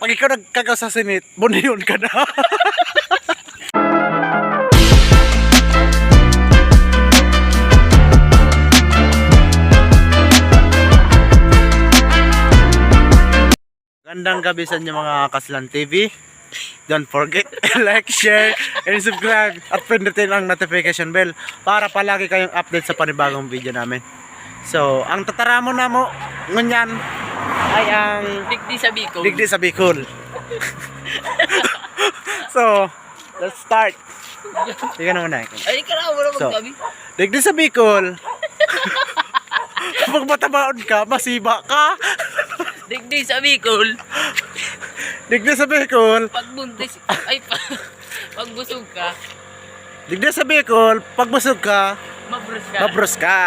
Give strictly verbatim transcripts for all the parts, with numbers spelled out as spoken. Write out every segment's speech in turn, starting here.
pag ikaw nagkagaw sa Senate, buniyon ka na. Gandang gabi sa inyo, mga Kaslan T V. Don't forget like, share, and subscribe. At pindutin ang notification bell para palagi kayong update sa panibagong video namin. So, ang tataramon namo ngunyan ay ang Digdi sa Bicol. Digdi sa Bicol. So, let's start. Ikaw naman na. Ay, ka na, wala So, magsabi. Digdi sa Bicol. Pag matabaon ka, masiba ka. Digdi sa Bicol. Digdi sa Bicol. Pag buntis, ay, pa, pag busog ka, Digdi sa Bicol, pag busog ka, mabros ka. mabros ka.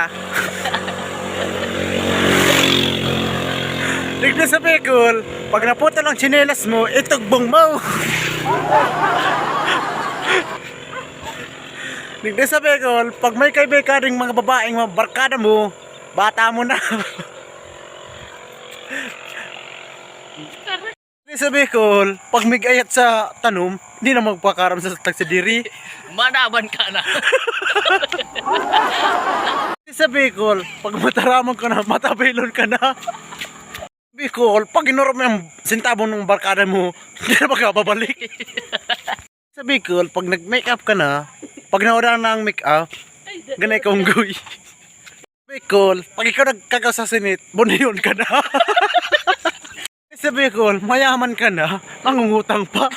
Digdi sa Bicol, pag naputol ang tsinelas mo, itugbong mo. Digdi sa Bicol, pag may kaibigan ding mga babaeng mga barkada mo, bata mo na. Digdi sa Bicol, pag mig-ayat sa tanom, hindi na magpakaram sa tagsadiri. Manaban ka na. Sa Bicol, pag mataramon ka na, matabilon ka na. Bicol, pag inorot mo yung sintabon ng barkada mo, hindi na magkababalik. Sa Bicol, pag nag-make up ka na, pag nawala na ang make up, ganay ka unggoy. Bicol, pag ikaw nagkagaw sa Senate, buniyon ka na. Sa Bicol, mayaman ka na, mangungutang pa.